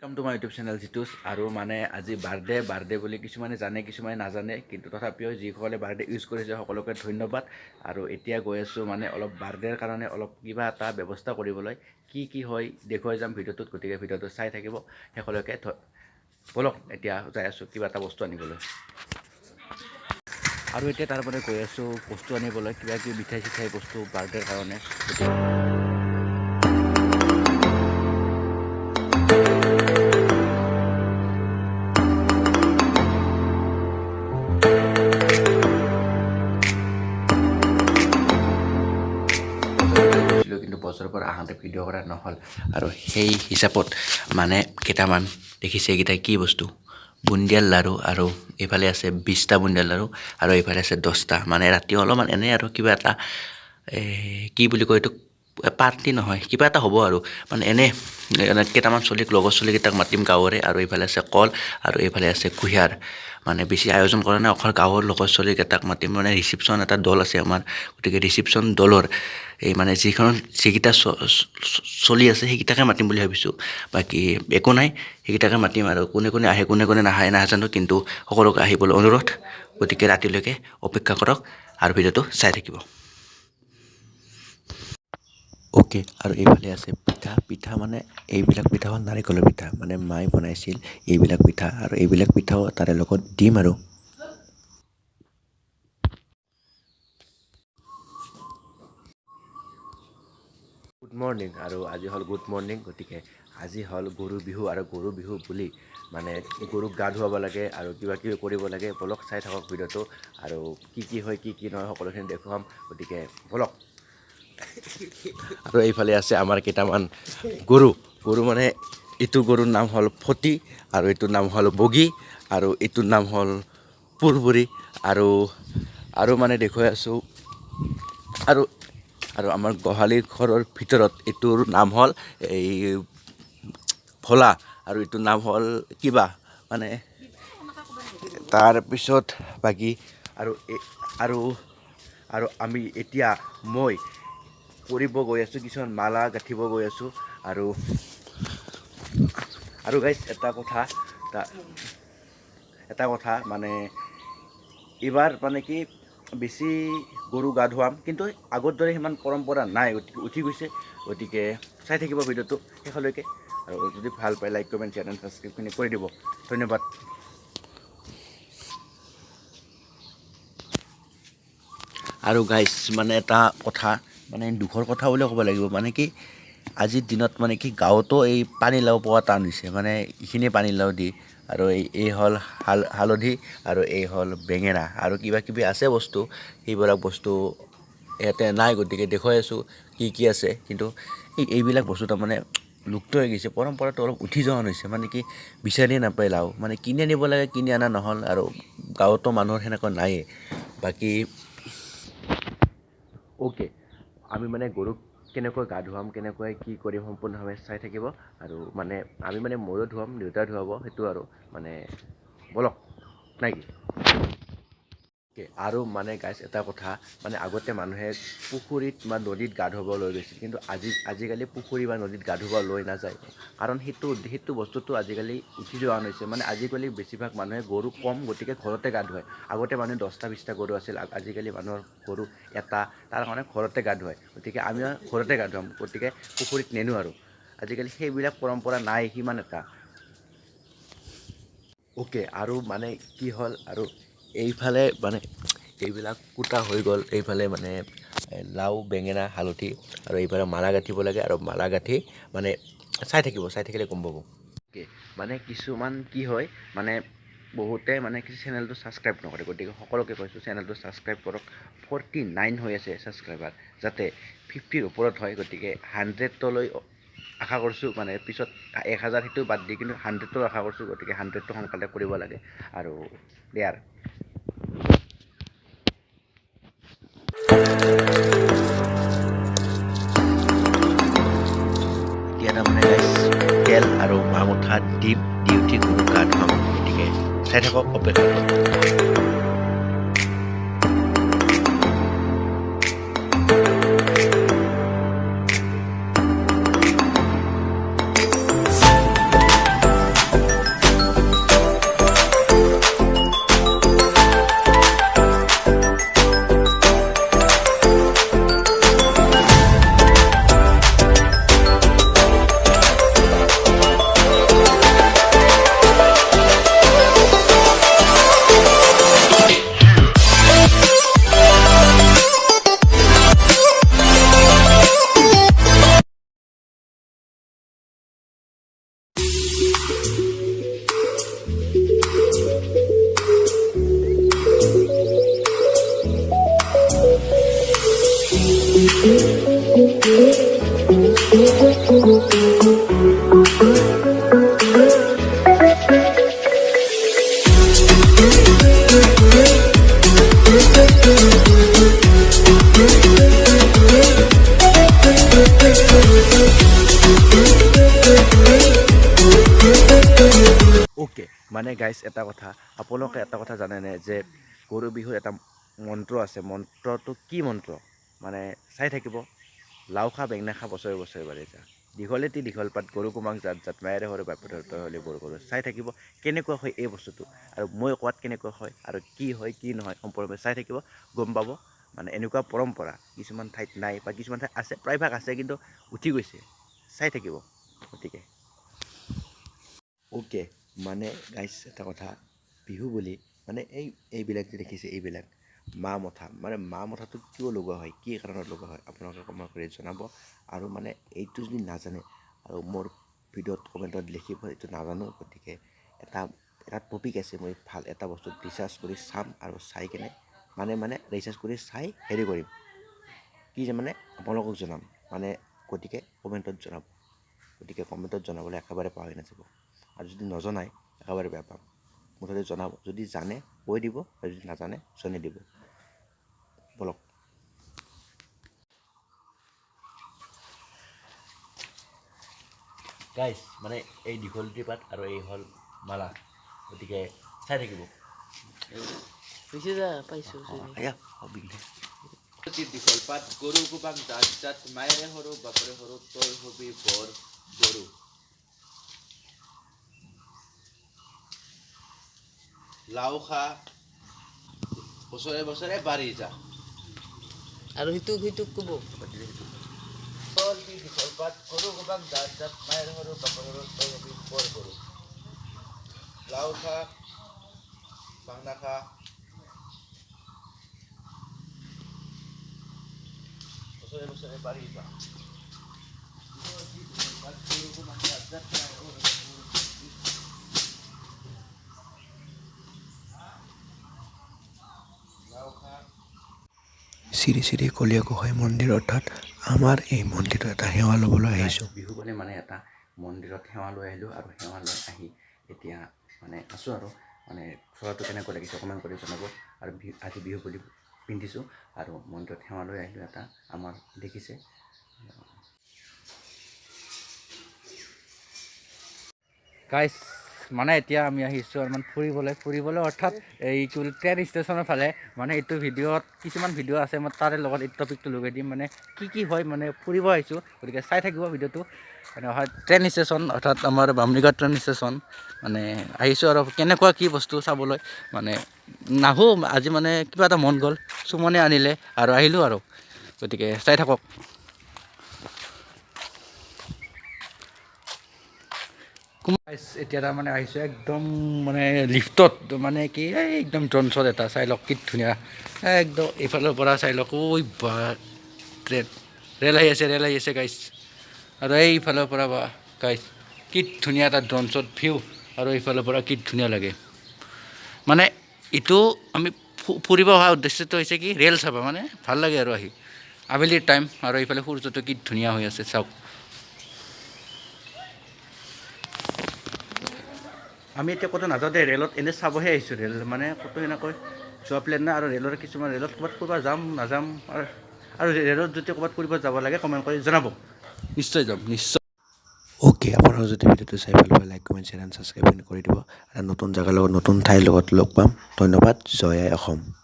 Welcome to my YouTube channel জিতুছ। আৰু মানে আজি বাৰ্থডে, বাৰ্থডে বুলি কিছুমানে জানে, কিছুমানে নাজানে, কিন্তু তথাপিও যিসকলে বাৰ্থডে উইচ কৰিছে সকলোকে ধন্যবাদ। আৰু এতিয়া গৈ আছোঁ মানে অলপ বাৰ্থডেৰ কাৰণে অলপ কিবা এটা ব্যৱস্থা কৰিবলৈ, কি কি হয় দেখুৱাই যাম ভিডিঅ'টোত, গতিকে ভিডিঅ'টো চাই থাকিব শেষলৈকে। ব'লক, এতিয়া যাই আছোঁ কিবা এটা বস্তু আনিবলৈ। আৰু এতিয়া তাৰ পৰা গৈ আছোঁ বস্তু আনিবলৈ, কিবা কিবি মিঠাই চিঠাই বস্তু বাৰ্থডেৰ কাৰণে। গতিকে গৈছিলোঁ, কিন্তু বজাৰৰ পৰা আহোঁতে ভিডিঅ' কৰা নহ'ল। আৰু সেই হিচাপত মানে কেইটামান দেখিছে, এইকেইটা কি বস্তু? বুন্দিয়াৰ লাড়ু। আৰু এইফালে আছে 20টা বুন্দিয়াৰ লাড়ু আৰু এইফালে আছে 10টা। মানে ৰাতি অলপমান এনেই আৰু কিবা এটা, কি বুলি কয় এইটো, পাৰ্টি নহয়, কিবা এটা হ'ব আৰু মানে এনে কেইটামান চলিক, লগৰ চলিকেইটাক মাতিম গাঁৱৰে। আৰু এইফালে আছে কল আৰু এইফালে আছে কুঁহিয়াৰ। মানে বেছি আয়োজন কৰা নাই, অকল গাঁৱৰ লগৰ চলিকেইটাক মাতিম। মানে ৰিচিপশ্যন এটা দল আছে আমাৰ, গতিকে ৰিচিপশ্যন দলৰ এই মানে যিখন যিকেইটা চলি আছে সেইকেইটাকে মাতিম বুলি ভাবিছোঁ। বাকী একো নাই, সেইকেইটাকে মাতিম। আৰু কোনে কোনে আহে, কোনে কোনে নাহে নাজানো, কিন্তু সকলোকে আহিবলৈ অনুৰোধ। গতিকে ৰাতিলৈকে অপেক্ষা কৰক আৰু ভিডিঅ'টো চাই থাকিব। অ'কে, আৰু এইফালে আছে পিঠা। পিঠা মানে এইবিলাক পিঠা হ'ল নাৰিকলৰ পিঠা, মানে মায়ে বনাইছিল এইবিলাক পিঠা। আৰু এইবিলাক পিঠাও তাৰে লগত দিম। আৰু গুড মৰ্ণিং। আৰু আজি হ'ল গুড মৰ্ণিং। গতিকে আজি হ'ল গৰু বিহু, আৰু গৰু বিহু বুলি মানে গৰুক গা ধুৱাব লাগে আৰু কিবা কিবি কৰিব লাগে। ব'লক, চাই থাকক ভিডিঅ'টো আৰু কি কি হয়, কি কি নহয় সকলোখিনি দেখুৱাম। গতিকে ব'লক। আৰু এইফালে আছে আমাৰ কেইটামান গৰু। গৰু মানে এইটো গৰুৰ নাম হ'ল ফটি, আৰু এইটোৰ নাম হ'ল বগী, আৰু এইটোৰ নাম হ'ল পুৰবুৰি। আৰু আৰু মানে দেখুৱাই আছোঁ। আৰু আৰু আমাৰ গোহালি ঘৰৰ ভিতৰত এইটোৰ নাম হ'ল এই ভোলা, আৰু এইটোৰ নাম হ'ল কিবা মানে। তাৰপিছত বাকী আৰু আৰু আৰু আমি এতিয়া মই কৰিব গৈ আছোঁ, কিছুমান মালা গাঁঠিব গৈ আছোঁ। আৰু আৰু গাইজ, এটা কথা মানে এইবাৰ মানে কি বেছি গৰু গা ধুৱাম, কিন্তু আগৰ দৰে সিমান পৰম্পৰা নাই, গতিকে উঠি গৈছে। গতিকে চাই থাকিব ভিডিঅ'টো শেষলৈকে আৰু যদি ভাল পায় লাইক, কমেণ্ট, শ্বেয়াৰ এণ্ড ছাবস্ক্ৰাইবখিনি কৰি দিব। ধন্যবাদ। আৰু গাইজ, মানে এটা কথা, মানে দুখৰ কথা বুলিয়ে ক'ব লাগিব, মানে কি আজিৰ দিনত মানে কি গাঁৱতো এই পানীলাও পোৱা টান হৈছে। মানে এইখিনি পানীলাও দি আৰু এই এই হ'ল হালধি আৰু এই হ'ল বেঙেনা আৰু কিবা কিবি আছে বস্তু, সেইবিলাক বস্তু ইয়াতে নাই। গতিকে দেখুৱাই আছোঁ কি কি আছে। কিন্তু এইবিলাক বস্তু তাৰমানে লুপ্ত হৈ গৈছে, পৰম্পৰাটো অলপ উঠি যোৱা হৈছে। মানে কি বিচাৰিয়ে নাপায় লাও, মানে কিনি আনিব লাগে, কিনি অনা নহ'ল আৰু গাঁৱতো মানুহৰ সেনেকুৱা নায়েই। বাকী অ'কে, আমি মানে গৰুক কেনেকৈ গা ধুৱাম, কেনেকৈ কি কৰিম সম্পূৰ্ণভাৱে চাই থাকিব। আৰু মানে আমি মানে ময়ো ধুৱাম, দেউতাই ধুৱাব, সেইটো আৰু মানে ব'লক নাই কি। অ'কে, আৰু মানে গাইজ, এটা কথা, মানে আগতে মানুহে পুখুৰীত বা নদীত গা ধুৱাব লৈ গৈছিল, কিন্তু আজিকালি পুখুৰী বা নদীত গা ধুব লৈ নাযায়। কাৰণ সেইটো বস্তুটো আজিকালি উঠি যোৱা হৈছে। মানে আজিকালি বেছিভাগ মানুহে গৰু কম, গতিকে ঘৰতে গা ধুৱায়। আগতে মানুহে 10টা 20টা গৰু আছিল, আজিকালি মানুহৰ গৰু এটা, তাৰ কাৰণে ঘৰতে গা ধুৱায়। গতিকে আমিও ঘৰতে গা ধুৱাম, গতিকে পুখুৰীত নেনো। আৰু আজিকালি সেইবিলাক পৰম্পৰা নাই সিমান এটা। অ'কে, আৰু মানে কি হ'ল, আৰু এইফালে মানে এইবিলাক কুটা হৈ গ'ল। এইফালে মানে লাও, বেঙেনা, হালধি আৰু এইফালে মালা গাঁঠিব লাগে। আৰু মালা গাঁঠি মানে চাই থাকিব, চাই থাকিলে গম পাব। অ'কে, মানে কিছুমান কি হয়, মানে বহুতে মানে কি চেনেলটো ছাবস্ক্ৰাইব নকৰে। গতিকে সকলোকে কৈছোঁ, চেনেলটো ছাবস্ক্ৰাইব কৰক। 49 হৈ আছে ছাবস্ক্ৰাইবাৰ, যাতে 50ৰ ওপৰত হয়। গতিকে 100লৈ আশা কৰিছোঁ, মানে পিছত 1000 সেইটো বাদ দি কিন্তু 100টো আশা কৰিছোঁ। গতিকে 100টো সোনকালে কৰিব লাগে। আৰু there এতিয়া তাৰমানে গাইজ তেল আৰু মাহ দিম, দি উঠি গৰুক গা ধুৱাম। গতিকে চাই থাকক, অপেক্ষা কৰক। অ'কে, মানে গাইজ এটা কথা, আপোনালোকে এটা কথা জানেনে যে গৰু বিহুৰ এটা মন্ত্ৰ আছে? মন্ত্ৰটো কি মন্ত্ৰ মানে চাই থাকিব। লাও খা, বেঙেনা খা, বছৰে বছৰে বাঢ়ি যা, দীঘলেটি দীঘল পাত, গৰু কুমাং জাত জাত, মায়েৰে সৰু বাপেৰে তই হ'লে বৰ গৰু। চাই থাকিব কেনেকুৱা হয় এই বস্তুটো আৰু মই কোৱাত কেনেকুৱা হয় আৰু কি হয় কি নহয় সম্পূৰ্ণভাৱে চাই থাকিব, গম পাব। মানে এনেকুৱা পৰম্পৰা কিছুমান ঠাইত নাই বা কিছুমান ঠাইত আছে, প্ৰায়ভাগ আছে কিন্তু উঠি গৈছে। চাই থাকিব। গতিকে অ'কে, মানে গাইজ এটা কথা, বিহু বুলি মানে এইবিলাক যে দেখিছে, এইবিলাক মা মঠা, মানে মা মঠাটো কিয় লগোৱা হয়, কি কাৰণত লগোৱা হয়, আপোনালোকে কমেণ্ট কৰি জনাব। আৰু মানে এইটো যদি নাজানে আৰু মোৰ ভিডিঅ'ত কমেণ্টত লিখিব এইটো নাজানো। গতিকে এটা এটা টপিক আছে, মই ভাল এটা বস্তুত ৰিচাৰ্চ কৰি চাম আৰু চাই কেনে মানে মানে ৰিচাৰ্চ কৰি চাই হেৰি কৰিম কি যে মানে আপোনালোকক জনাম মানে। গতিকে কমেণ্টত জনাব। গতিকে কমেণ্টত জনাবলৈ একেবাৰে পাহৰি নাযাব আৰু যদি নজনায় একেবাৰে বেয়া পাম। মুঠতে জনাব, যদি জানে কৈ দিব আৰু যদি নাজানে জনাই দিব। বলক গাইজ, মানে এই দীঘলটি পাত আৰু এই হ'ল মালা। গতিকে চাই থাকিব। হৈছে যা, পাইছো। আয়া। দীঘল পাত, গৰু গোবাক জাত জাত, মায়েৰে সৰু বাপেৰে সৰু, তই হবি বৰ গৰু। লাও খা, বছৰে বছৰে বাঢ়ি যা। আৰু সেইটোক ক'ব। দীঘল পাত, গৰু গোবাক জাত জাত, মায়েৰে সৰু বাপেৰে সৰু, তই হবি বৰ গৰু। লাও খা, বাংনা খা, বছৰে বছৰে বাঢ়ি যা। শ্ৰী শ্ৰী কলীয়া গোসাঁই মন্দিৰ, অৰ্থাৎ আমাৰ এই মন্দিৰত এটা সেৱা ল'বলৈ আহিছোঁ। বিহু বুলি মানে এটা মন্দিৰত সেৱা লৈ আহিলোঁ আৰু সেৱা লৈ আহি এতিয়া মানে আছোঁ আৰু মানে চোলাটো কেনেকুৱা লাগিছে কমেণ্ট কৰি জনাব। আৰু বিহু আজি বিহু বুলি পিন্ধিছোঁ আৰু মন্দিৰত সেৱা লৈ আহিলোঁ এটা আমাৰ দেখিছে। গাইজ, মানে এতিয়া আমি আহিছোঁ অলপমান ফুৰিবলৈ, অৰ্থাৎ এই কি বুলি ট্ৰেইন ষ্টেচনৰ ফালে। মানে এইটো ভিডিঅ'ত কিছুমান ভিডিঅ' আছে, মই তাৰে লগত এই টপিকটো লগাই দিম, মানে কি কি হয়, মানে ফুৰিব আহিছোঁ। গতিকে চাই থাকিব ভিডিঅ'টো। মানে হয় ট্ৰেইন ষ্টেচন, অৰ্থাৎ আমাৰ বামুণীগাঁও ট্ৰেইন ষ্টেচন মানে আহিছোঁ আৰু কেনেকুৱা কি বস্তু চাবলৈ। মানে নাহোঁ আজি, মানে কিবা এটা মন গ'ল, সুমনে আনিলে আৰু আহিলোঁ আৰু। গতিকে চাই থাকক। এতিয়া তাৰমানে আহিছোঁ একদম মানে লিফ্টত, মানে কি এই একদম ড্ৰ'ন শ্বট এটা চাই লওক, কি ধুনীয়া একদম এইফালৰ পৰা চাই লওক। ঐ বা, ট্ৰেইন ৰেল আহি আছে, ৰেল আহি আছে গাইজ। আৰু এইফালৰ পৰা বা গাইজ কি ধুনীয়া এটা ড্ৰ'ন শ্বট ভিউ, আৰু এইফালৰ পৰা কি ধুনীয়া লাগে। মানে এইটো আমি ফুৰিব অহা উদ্দেশ্যটো হৈছে কি ৰেল চাব, মানে ভাল লাগে আৰু আহি আবেলিৰ টাইম। আৰু এইফালে সূৰ্যটো কি ধুনীয়া হৈ আছে চাওক। আমি এতিয়া ক'তো নাযাওঁ দেই, ৰেলত এনেই চাবহে আহিছোঁ ৰেল, মানে ক'তো এনেকৈ যোৱা প্লেন নাই। আৰু ৰেলৰ কিছুমান ৰেলত ক'ৰবাত ফুৰিব যাম নাযাম, আৰু ৰেলত যদি ক'ৰবাত ফুৰিব যাব লাগে কমেণ্ট কৰি জনাব, নিশ্চয় যাম নিশ্চয়। অ'কে, আপোনালোকে যদি ভিডিঅ'টো চাই ভাল পায়, like, comment, share and subscribe কৰি দিব। আৰু নতুন জেগাৰ লগত, নতুন ঠাইৰ লগত লগ পাম। ধন্যবাদ। জয় আই অসম।